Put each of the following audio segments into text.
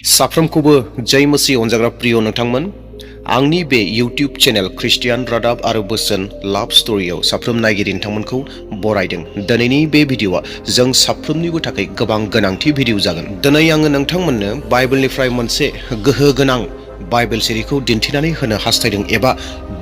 साफ्रोमखौबो जय मसीह अनजाग्रा प्रिय नोंथांमोन आंनि बे यूट्यूब चैनल क्रिस्टियान रादाब आरो बोसोन लाभ स्टोरीआव साफ्रोम नायगिरि नोंथांमोनखौ बरायदों। दिनैनि बे भिडिअआ जों साफ्रोमनिबो थाखाय गोबां गोनांथि भिडिअ जागोन। दिनै आङो नोंथांमोननो बाइबेलनिफ्राय मोनसे गोहो गोनां बाइबेल सिरिखौ दिन्थिनानै होनो हास्थायदों एबा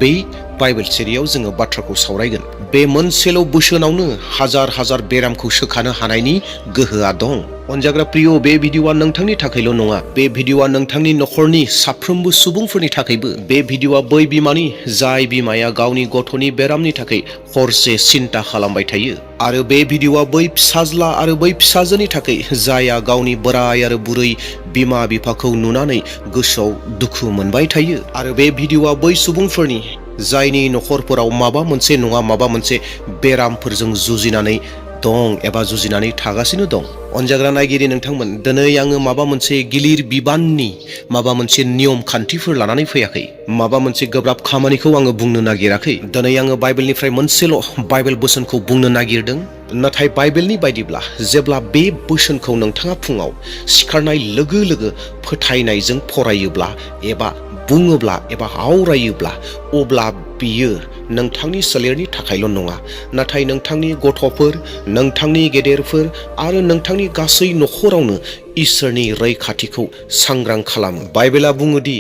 बै बाइबेल सिरियाव जोङो बाथ्राखौ सावरायगोन। बे मोनसेल' बोसोनावनो हाजार हाजार बेरामखौ सोखानो हानायनि गोहोआ दं। अनजाग्रा प्रिय, बे भिडिअआ नोंथांनि थाखायल' नङा, बे भिडिअआ नोंथांनि नखरनि साफ्रोमबो सुबुंफोरनि थाखायबो। बे भिडिअआ बै बिमानि जाय बिमाया गावनि गथ'नि बेरामनि थाखाय हरसे सिन्ता खालामबाय थायो, आरो बे भिडिअआ बै फिसाज्ला आरो बै फिसाजोनि थाखाय जायहा गावनि बोराय आरो बुरै बिमा बिफाखौ नुनानै गोसोआव दुखु मोनबाय थायो, आरो बे भिडिअआ बै सुबुंफोरनि जायनि नखरफोराव माबा मोनसे नङा माबा मोनसे बेरामफोरजों जुजिनानै दं एबा जुजिनानै थागासिनो दं। अनजाग्रा नायगिरि नोंथांमोन, दिनै आङो माबा मोनसे गिलिर बिबाननि माबा मोनसे नियम खान्थिफोर लानानै फैयाखै, माबा मोनसे गोब्राब खामानिखौ आङो बुंनो नागिराखै। दिनै आङो बाइबेलनिफ्राय मोनसेल' बाइबेल बोसोनखौ बुंनो नागिरदों। नाथाय बाइबेलनि बायदिब्ला जेब्ला बे बोसोनखौ नोंथाङा फुङाव सिखारनाय लोगो लोगो फोथायनायजों फरायोब्ला एबा बुङोब्ला एबा आवरायोब्ला, अब्ला बियो नोंथांनि सोलेरनि थाखायल' नङा, नाथाय नोंथांनि गथ'फोर, नोंथांनि गेदेरफोर आरो नोंथांनि गासै नखरावनो इसोरनि रैखाथिखौ सांग्रां खालामो। बाइबेला बुङोदि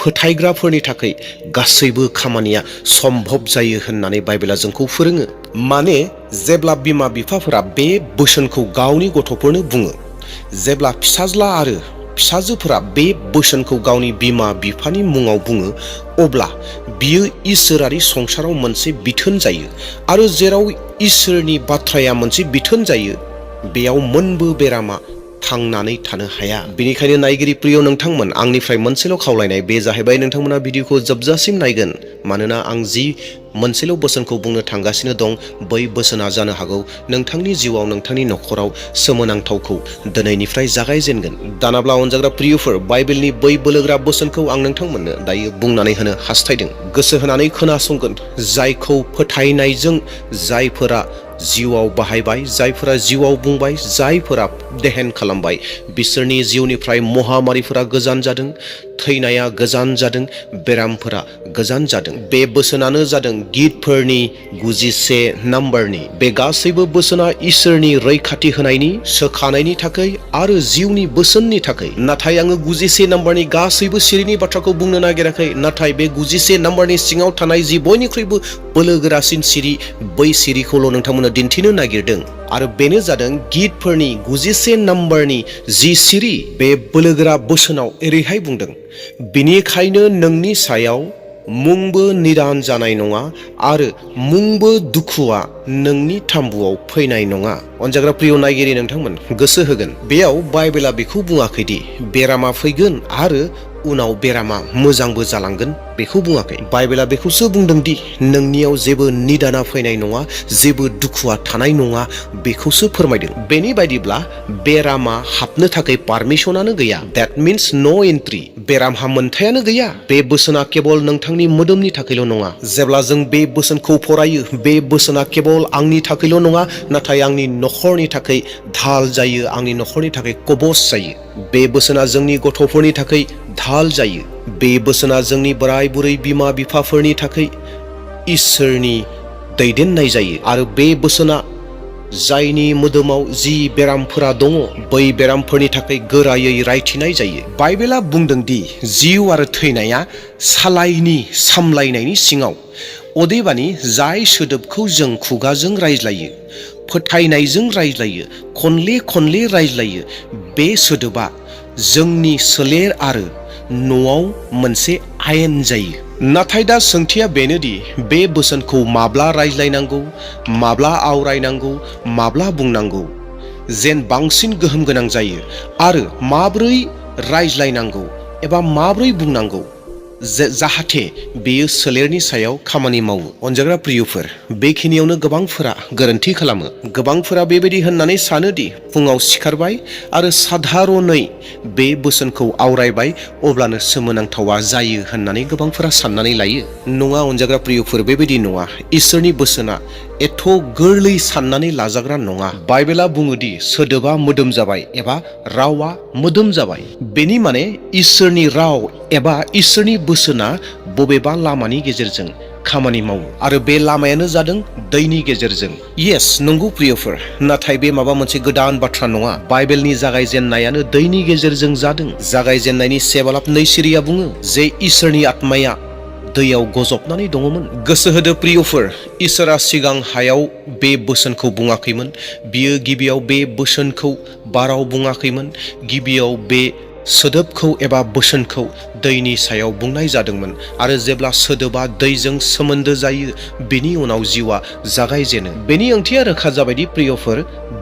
फोथायग्राफोरनि थाखाय गासैबो खामानिया सम्भब जायो होननानै बाइबेला जोंखौ फोरोङो। माने जेब्ला बिमा बिफाफोरा बे बोसोनखौ गावनि गथ'फोरनो बुङो, जेब्ला फिसाज्ला आरो फिसाजोफोरा बे बोसोनखौ गावनि बिमा बिफानि मुङाव बुङो, अब्ला बियो इसोरारि संसाराव मोनसे बिथोन जायो। आरो जेराव इसोरनि बाथ्राया मोनसे बिथोन जायो, बेयाव मोनबो बेरामा थांनानै थानो हाया। बेनिखायनो नायगिरि प्रिय नोंथांमोन, आंनिफ्राय मोनसेल' खावलायनाय, बे जाहैबाय नोंथांमोना भिडिअखौ जोबजासिम नायगोन। मानोना आं जि मोनसेल' बोसोनखौ बुंनो थांगासिनो दं, बै बोसोना जानो हागौ नोंथांनि जिउआव, नोंथांनि नखराव सोमोनांथावखौ दिनैनिफ्राय जागायजेनगोन। दानाब्ला अनजाग्रा प्रियफोर, बाइबेलनि बै बोलोग्रा बोसोनखौ आं नोंथांमोननो दायो बुंनानै होनो हास्थायदों। गोसो होनानै खोनासंगोन। जायखौ फोथायनायजों जायफोरा जिउआव बाहायबाय, जायफोरा जिउआव बुंबाय, जायफोरा देहेन खालामबाय, बिसोरनि जिउनिफ्राय महामारिफोरा गोजान जादों, थैनाया गोजान जादों, बेरामफोरा गोजान जादों। बे बोसोनानो जादों गितफोरनि 91 नाम्बारनि। बे गासैबो बोसोना इसोरनि रैखाथि होनायनि, सोखानायनि थाखाय आरो जिउनि बोसोननि थाखाय। नाथाय आङो 91 नाम्बारनि गासैबो सिरिनि बाथ्राखौ बुंनो नागिराखै, नाथाय बे 91 नाम्बारनि सिङाव थानाय जि बयनिख्रुइबो बोलोगोरासिन सिरि, बै सिरिखौल' नोंथांमोननो दिन्थिनो नागिरदों। आरो बेनो जादों गितफोरनि 91 नाम्बारनि जि सिरि। बे बोलोगोरा बोसोनाव ओरैहाय बुंदों, बिनिखायनो नोंनि सायाव मुंबो निदान जानाय नङा आरो मुंबो दुखुआ नोंनि थाम्बुआव फैनाय नङा। अनजाग्रा प्रिय नायगिरि नोंथांमोन, गोसो होगोन। बेयाव बाइबेला बेखौ बुङाखैदि बेरामा फैगोन आरो उनाव बेरामा मोजांबो जालांगोन, बेखौ बुङाखै। बाइबेला बेखौसो बुंदोंदि नोंनियाव जेबो निदाना फैनाय नङा, जेबो दुखुआ थानाय नङा, बेखौसो फोरमायदों। बेनि बायदिब्ला बेरामा हाबनो थाखाय पारमिसनानो गैया। दैट मीन्स नो एन्ट्रि। बेरामहा मोन्थायानो गैया। बे बोसोना केवल नोंथांनि मोदोमनि थाखायल' नङा। जेब्ला जों बे बोसोनखौ फरायो, बे बोसोना केवल आंनि थाखायल' नङा, नाथाय आंनि नखरनि थाखाय धाल जायो, आंनि नखरनि थाखाय कबच जायो। बे बोसोना जोंनि गथ'फोरनि थाखाय धाल जायो। बे बोसोना जोंनि बोराय बुरै बिमा बिफाफोरनि थाखाय इसोरनि दैदेननाय जायो। आरो बे बोसोना जायनि मोदोमाव जि बेरामफोरा दङ, बै बेरामफोरनि थाखाय गोरायै रायथिनाय जायो। बाइबेला बुंदोंदि जिउ आरो थैनाया सालायनि सामलायनायनि सिङाव। अदेबानि जाय सोदोबखौ जों खुगाजों रायज्लायो, फोथायनायजों रायज्लायो, खनले खनले रायज्लायो, बे सोदोबा जोंनि सोलेर आरो न'आव मोनसे आयेन जायो। नाथाय दा सोंथिया बेनोदि बे बोसोनखौ माब्ला रायज्लायनांगौ, माब्ला आवरायनांगौ, माब्ला बुंनांगौ जेन बांसिन गोहोम गोनां जायो, आरो माब्रै रायज्लायनांगौ एबा माब्रै बुंनांगौ जाहाथे बेयो सोलेरनि सायाव खामानि मावो। अनजाग्रा प्रियफोर, बेखिनियावनो गोबांफोरा गोरोन्थि खालामो। गोबांफोरा बेबायदि होननानै सानोदि फुङाव सिखारबाय आरो साधारनै बे बोसोनखौ आवरायबाय, अब्लानो सोमोनांथावा जायो होननानै गोबांफोरा साननानै लायो। नङा अनजाग्रा प्रियफोर, बेबायदि नङा। इसोरनि बोसोना एथ' गोरलै साननानै लाजाग्रा नङा। बाइबेला बुङोदि सोदोबा मोदोम जाबाय एबा रावा मोदोम जाबाय। बेनि माने इसोरनि राव एबा इसोरनि बोसोना बबेबा लामानि गेजेरजों खामानि मावो आरो बे लामायानो जादों दैनि गेजेरजों। येस, नंगौ प्रियफोर, नाथाय बे माबा मोनसे गोदान बाथ्रा नङा। बाइबेलनि जागायजेननायानो दैनि गेजेरजों जादों। जागायजेननायनि 7:2 सिरिया बुङो जे इसोरनि आत्माया दैयाव गजबनानै दङमोन। गोसो होदो प्रियफोर, इसोरा सिगां हायाव बे बोसोनखौ बुङाखैमोन। बियो गिबियाव बे बोसोनखौ बाराव बुङाखैमोन। गिबियाव बे सोदोबखौ एबा बोसोनखौ दैनि सायाव बुंनाय जादोंमोन आरो जेब्ला सोदोबा दैजों सोमोन्दो जायो बेनि उनाव जिउआ जागायजेनो। बेनि ओंथिया रोखा जाबायदि प्रियफोर,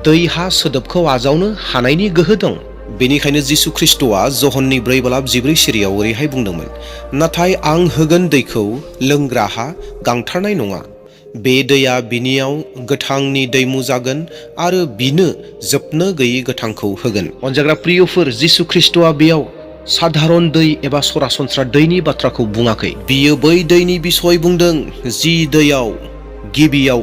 दैहा सोदोबखौ आजावनो हानायनि गोहो दं। बेनिखायनो जिसु ख्रिस्ट'आ जहननि 4:14 सिरियाव ओरैहाय बुंदोंमोन, नाथाय आं होगोन दैखौ लोंग्राहा गांथारनाय नङा। बे दैया बिनियाव गोथांनि दैमु जागोन आरो बिनो जोबनो गैयै गोथांखौ होगोन। अनजाग्रा प्रियफोर, जिसु ख्रिस्ट'आ बेयाव साधारन दै एबा सरासनस्रा दैनि बाथ्राखौ बुङाखै। बियो बै दैनि बिसय बुंदों जि दैयाव गिबियाव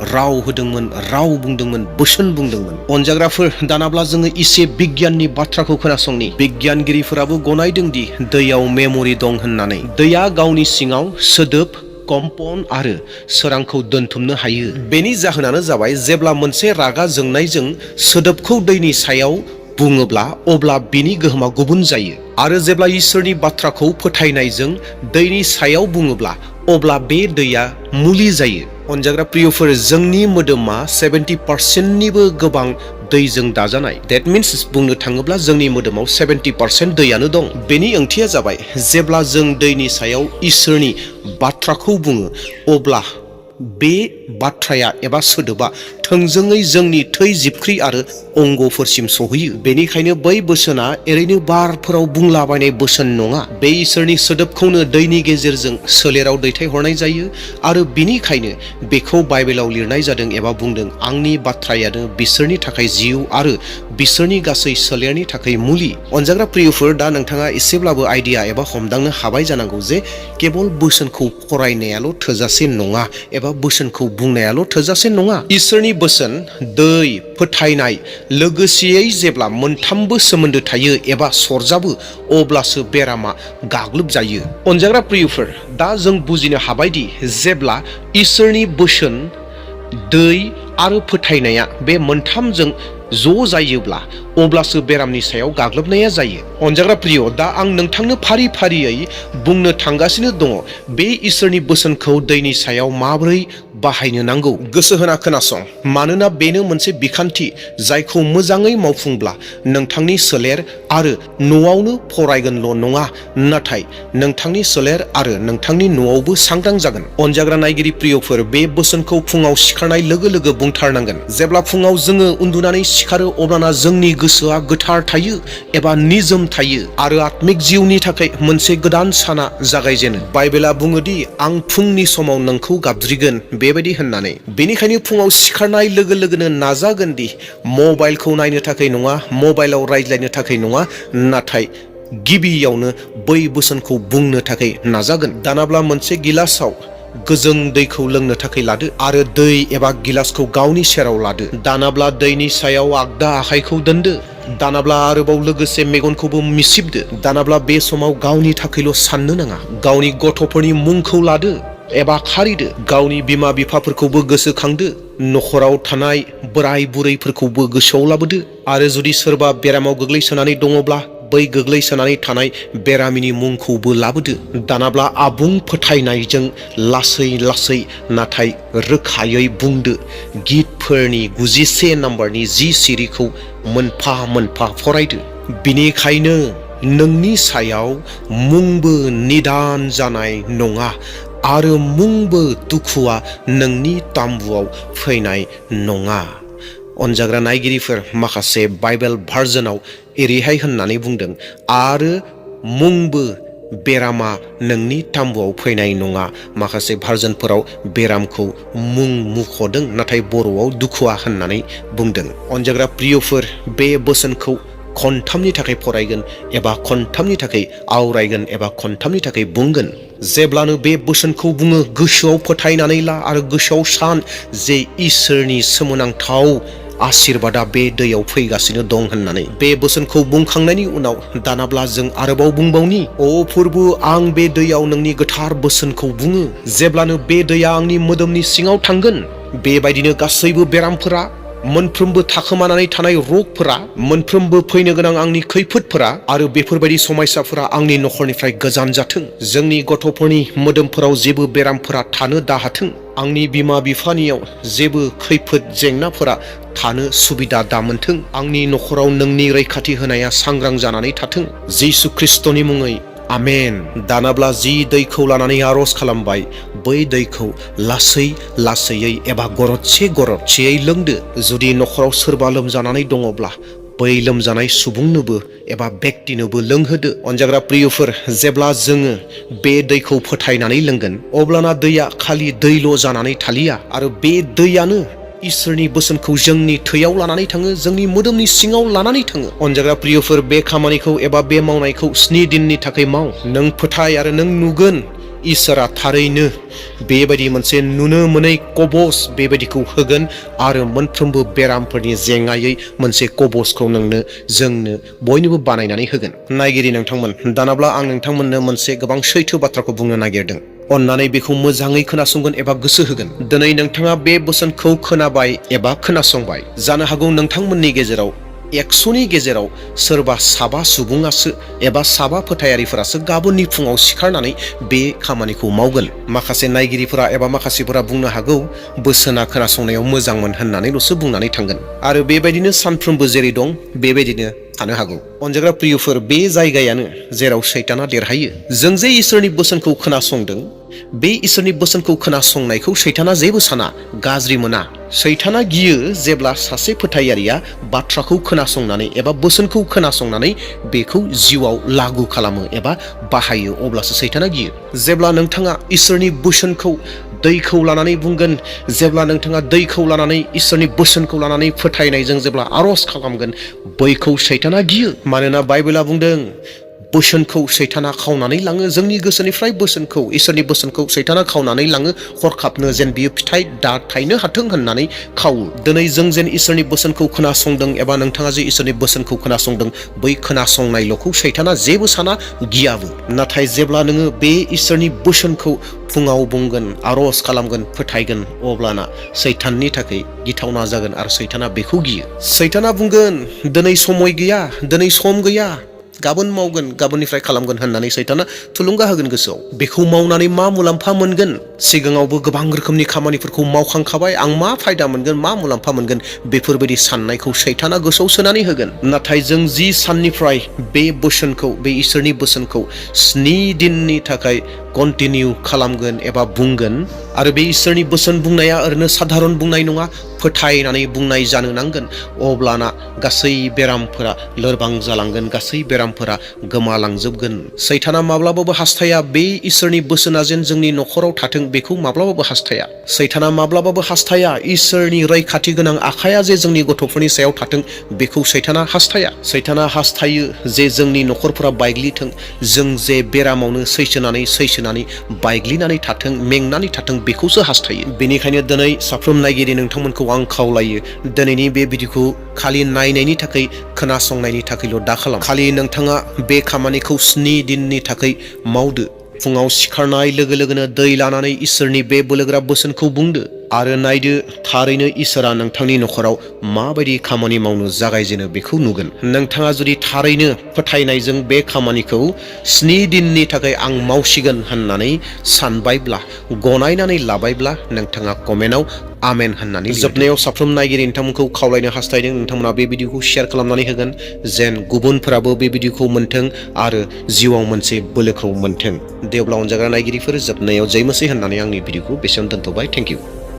राव होदोंमोन, राव बुंदोंमोन, बोसोन बुंदोंमोन। अनजाग्राफोर, दानाब्ला जोङो इसे बिगियाननि बाथ्राखौ खोनासंनि। बिगियानगिरिफोराबो गनायदों दि दैयाव मेम'रि दं होननानै। दैया गावनि सिङाव सोदोब, कम्पन आरो सोरांखौ दोनथुमनो हायो। बेनि जाहोनानो जाबाय जेब्ला मोनसे रागा जोंनायजों सोदोबखौ दैनि सायाव बुङोब्ला अब्ला बिनि गोहोमा गुबुन जायो आरो जेब्ला इसोरनि बाथ्राखौ फोथायनायजों दैनि सायाव बुङोब्ला अब्ला बे दैया मुलि जायो। अनजाग्रा प्रियफोर, जोंनि मोदोमा 70%निबो गोबां दैजों दाजानाय। देट मिन्स बुंनो थाङोब्ला जोंनि मोदोमाव 70% दैयानो दं। बेनि ओंथिया जाबाय जेब्ला जों दैनि सायाव इसोरनि बाथ्राखौ बुङो अब्ला बे बाथ्राया एबा सोदोबा थोंजोङै जोंनि थै जिबख्रि आरो अंगफोरसिम सहैयो। बेनिखायनो बै बोसोना ओरैनो बारफोराव बुंलाबायनाय बोसोन नङा। बे इसोरनि सोदोबखौनो दैनि गेजेरजों सोलेराव दैथायहरनाय जायो आरो बिनिखायनो बेखौ बाइबेलाव लिरनाय जादों एबा बुंदों, आंनि बाथ्रायानो बिसोरनि थाखाय जिउ आरो बिसोरनि गासै सोलेरनि थाखाय मुलि। अनजाग्रा प्रियफोर, दा नोंथाङा एसेब्लाबो आइडिया एबा हमदांनो हाबाय जानांगौ जे केबल बोसोनखौ फरायनायाल' थोजासे नङा एबा बोसोनखौ बुंनायाल' थोजासे नङा। इसोरनि बोसोन, दै, फोथायनाय लोगोसेयै जेब्ला मोनथामबो सोमोन्दो थायो एबा सरजाबो अब्लासो बेरामा गाग्लोबजायो। अनजाग्रा प्रियफोर, दा जों बुजिनो हाबायदि जेब्ला इसोरनि बोसोन, दै आरो फोथायनाया बे मोनथामजों ज' जायोब्ला अब्लासो बेरामनि सायाव गाग्लोबनाया जायो। अनजाग्रा प्रिय, दा आं नोंथांनो फारि फारियै बुंनो थांगासिनो दङ बे इसोरनि बोसोनखौ दैनि सायाव माबोरै बाहायनो नांगौ। गोसो होना खोनासं, मानोना बेनो मोनसे बिखान्थि जायखौ मोजाङै मावफुंब्ला नोंथांनि सोलेर आरो न'आवनो फरायगोनल' नङा, नाथाय नोंथांनि सोलेर आरो नोंथांनि न'आवबो सांग्रां जागोन। अनजाग्रा नायगिरि प्रियफोर, बे बोसोनखौ फुङाव सिखारनाय लोगो लोगो बुंथारनांगोन। जेब्ला फुङाव जोङो उन्दुनानै सिखारो अब्लाना जोंनि गोसोआ गोथार थायो एबा निजोम थायो आरो आत्मिक जिउनि थाखाय मोनसे गोदान साना जागायजेनो। बाइबेला बुङोदि आं फुंनि समाव नोंखौ गाबज्रिगोन बेबायदि होननानै। बेनिखायनो फुङाव सिखारनाय लोगो लोगोनो नाजागोन दि मबाइलखौ नायनो थाखाय नङा, मबाइलाव रायज्लायनो थाखाय नङा, नाथाय गिबियावनो बै बोसोनखौ बुंनो थाखाय नाजागोन। दानाब्ला मोनसे गिलासाव गोजों दैखौ लोंनो थाखाय लादो आरो दै एबा गिलासखौ गावनि सेराव लादो। दानाब्ला दैनि सायाव आगदा आखाइखौ दोनदो। दानाब्ला आरोबाव लोगोसे मेगनखौबो मिसिबदो। दानाब्ला बे समाव गावनि थाखायल' साननो नाङा, गावनि गथ'फोरनि मुंखौ लादो एबा खारिदो। गावनि बिमा बिफाफोरखौबो गोसोखांदो। न'खराव थानाय बोराय बुरैफोरखौबो गोसोआव लाबोदो आरो जुदि सोरबा बेरामाव गोग्लैसोनानै दङब्ला बै गोग्लैसोनानै थानाय बेरामिनि मुंखौबो लाबोदो। दानाब्ला आबुं फोथायनायजों लासै लासै नाथाय रोखायै बुंदो। गितफोरनि 91 नाम्बारनि 10 सिरिखौ मोनफा मोनफा फरायदो। बिनिखायनो नोंनि सायाव मुंबो निदान जानाय नङा आरो मुंबो दुखुआ नोंनि ताम्बुआव फैनाय नङा। अनजाग्रा नायगिरिफोर, माखासे बाइबेल भार्जनाव एरैहाय होननानै बुंदों, आरो मुंबो बेरामा नोंनि ताम्बुआव फैनाय नङा। माखासे भार्जनफोराव बेरामखौ मुं मुख'दों, नाथाय बर'आव दुखुआ होननानै बुंदों। अनजाग्रा प्रियफोर, बे बोसोनखौ खनथामनि थाखाय फरायगोन एबा खनथामनि थाखाय आवरायगोन एबा खनथामनि थाखाय बुंगोन। जेब्लानो बे बोसोनखौ बुङो गोसोआव फोथायनानै ला आरो गोसोआव सान जे इसोरनि सोमोनांथाव आशीर्बादा बे दैयाव फैगासिनो दं होननानै। बे बोसोनखौ बुंखांनायनि उनाव दानाब्ला जों आरोबाव बुंबावनि, अ प्रभु, आं बे दैयाव नोंनि गोथार बोसोनखौ बुङो। जेब्लानो बे दैया आंनि मोदोमनि सिङाव थांगोन, बेबायदिनो गासैबो बेरामफोरा, मोनफ्रोमबो थाखोमानानै थानाय रगफोरा, मोनफ्रोमबो फैनो गोनां आंनि खैफोदफोरा आरो बेफोरबायदि समायसाफोरा आंनि नखरनिफ्राय गोजान जाथों। जोंनि गथ'फोरनि मोदोमफोराव जेबो बेरामफोरा थानो दाहाथों। आंनि बिमा बिफानियाव जेबो खैफोद जेंनाफोरा थानो सुबिदा दामोनथों। आंनि नखराव नोंनि रैखाथि होनाया सांग्रां जानानै थाथों। जिसु ख्रिस्टनि मुङै आमेन। दानाब्ला जि दैखौ लानानै आरज खालामबाय, बै दैखौ लासै लासैयै एबा गरदसे गरदसेयै लोंदो। जुदि नखराव सोरबा लोमजानानै दङब्ला बै लोमजानाय सुबुंनोबो एबा व्यक्तिनोबो लोंहोदो। अनजाग्रा प्रियफोर, जेब्ला जोङो बे दैखौ फोथायनानै लोंगोन, अब्लाना दैया खालि दैल' जानानै थालिया आरो बे दैयानो इसोरनि बोसोनखौ जोंनि थैयाव लानानै थाङो, जोंनि मोदोमनि सिङाव लानानै थाङो। अनजाग्रा प्रियफोर, बे खामानिखौ एबा बे मावनायखौ 7 दिननि थाखाय माव। नों फोथाय आरो नों नुगोन इसोरा थारैनो बेबायदि मोनसे नुनो मोनै कबच बेबायदिखौ होगोन आरो मोनफ्रोमबो बेरामफोरनि जेंनायै मोनसे कबचखौ जोंनो बयनोबो बानायनानै होगोन। नायगिरि नोंथांमोन, दानाब्ला आं नोंथांमोननो मोनसे गोबां सैथो बाथ्राखौ बुंनो नागिरदों। अन्नानै बेखौ मोजाङै खोनासंगोन एबा गोसो होगोन। दिनै नोंथाङा बे बोसोनखौ खोनाबाय एबा खोनासंबाय। जानो हागौ नोंथांमोननि गेजेराव 100नि गेजेराव सोरबा साबा सुबुङासो एबा साबा फोथायारिफोरासो गाबोननि फुङाव सिखारनानै बे खामानिखौ मावगोन। माखासे नायगिरिफोरा एबा माखासेफोरा बुंनो हागौ बोसोना खोनासंनायाव मोजांमोन होननानैल'सो बुंनानै थांगोन आरो बेबायदिनो सानफ्रोमबो जेरै दं बेबायदिनो थानो हागौ। अनजाग्रा प्रियफोर, बे जायगायानो जेराव सैताना देरहायो। जों जे इसोरनि बोसोनखौ खोनासंदों, बे इसोरनि बोसोनखौ खोनासंनायखौ सैताना जेबो साना, गाज्रि मोना। सैताना गियो जेब्ला सासे फोथायारिया बाथ्राखौ खोनासंनानै एबा बोसोनखौ खोनासंनानै बेखौ जिउआव लागु खालामो एबा बाहायो, अब्लासो सैताना गियो। जेब्ला नोंथाङा इसोरनि बोसोनखौ दैखौ लानानै बुंगोन, जेब्ला नोंथाङा दैखौ लानानै इसोरनि बोसोनखौ लानानै फोथायनायजों जेब्ला आरज खालामगोन, बैखौ सैताना गियो। मानोना बाइबेला बुंदों बोसोनखौ सैताना खावनानै लाङो। जोंनि गोसोनिफ्राय बोसोनखौ, इसोरनि बोसोनखौ सैताना खावनानै लाङो, हरखाबनो जेन बियो फिथाइ दा थायनो हाथों होननानै खावो। दिनै जों जेन इसोरनि बोसोनखौ खोनासंदों एबा नोंथाङा जे इसोरनि बोसोनखौ खोनासंदों, बै खोनासंनायल'खौ सैताना जेबो साना, गियाबो। नाथाय जेब्ला नोङो बे इसोरनि बोसोनखौ फुङाव बुंगोन, आरज खालामगोन, फोथायगोन, अब्लाना सैताननि थाखाय गिथावना जागोन आरो सैताना बेखौ गियो। सैताना बुंगोन दिनै समय गैया, दिनै सम गैया, गाबोन मावगोन, गाबोननिफ्राय खालामगोन होननानै सैताना थुलुंगा होगोन गोसोआव। बेखौ मावनानै मा मुलाम्फा मोनगोन? सिगाङावबो गोबां रोखोमनि खामानिफोरखौ मावखांखाबाय, आं मा फायदा मोनगोन, मा मुलाम्फा मोनगोन, बेफोरबायदि साननायखौ सैताना गोसोआव सोनानै होगोन। नाथाय जों जि साननिफ्राय बे बोसोनखौ, बे इसोरनि बोसोनखौ 7 दिननि थाखाय कन्टिनिउ खालामगोन एबा बुंगोन, आरो बे इसोरनि बोसोन बुंनाया ओरैनो साधारन बुंनाय नङा, फोथायनानै बुंनाय जानो नांगोन, अब्लाना गासै बेरामफोरा लोरबां जालांगोन, गासै बेरामफोरा गोमालांजोबगोन। सैताना माब्लाबाबो हास्थाया बे इसोरनि बोसोना जेन जोंनि नखराव थाथों, बेखौ माब्लाबाबो हास्थाया। सैताना माब्लाबाबो हास्थाया इसोरनि रैखाथि गोनां आखाया जे जोंनि गथ'फोरनि सायाव थाथों, बेखौ सैताना हास्थाया। सैताना हास्थायो जे जोंनि नखरफोरा बायग्लिथों, जों जे बेरामावनो सैसोनानै बायग्लिनानै थाथों, मेंनानै थाथों, बेखौसो हास्थायो। बेनिखायनो दिनै साफ्रोम नायगिरि नोंथांमोनखौ आं खावलायो, दिनैनि बे भिडिअखौ खालि नायनायनि थाखाय, खोनासंनायनि थाखायल' दा खालाम। खालि नोंथाङा बे खामानिखौ 7 दिननि थाखाय मावदो। फुङाव सिखारनाय लोगो लोगोनो दै लानानै इसोरनि बे बोलोगोरा बोसोनखौ बुंदो आरो नायदो थारैनो इसोरा नोंथांनि नखराव माबायदि खामानि मावनो जागायजेनो बेखौ नुगोन। नोंथाङा जुदि थारैनो फोथायनायजों बे खामानिखौ 7 दिननि थाखाय आं मावसिगोन होननानै सानबायब्ला, गनायनानै लाबायब्ला, नोंथाङा कमेन्टआव आमेन होननानै जोबनायाव साफ्रोम नायगिरि नोंथांमोनखौ खावलायनो हास्थायदों, नोंथांमोना बे भिडिअखौ शेयार खालामनानै होगोन, जेन गुबुनफोराबो बे भिडिअखौ मोन्थों आरो जिउआव मोनसे बोलोखौ मोन्थों। दे अब्ला अनजाग्रा नायगिरिफोर, जोबनायाव जै मसीह होननानै आंनि भिडिअखौ बेसेयावनो दोनथ'बाय। Thank you.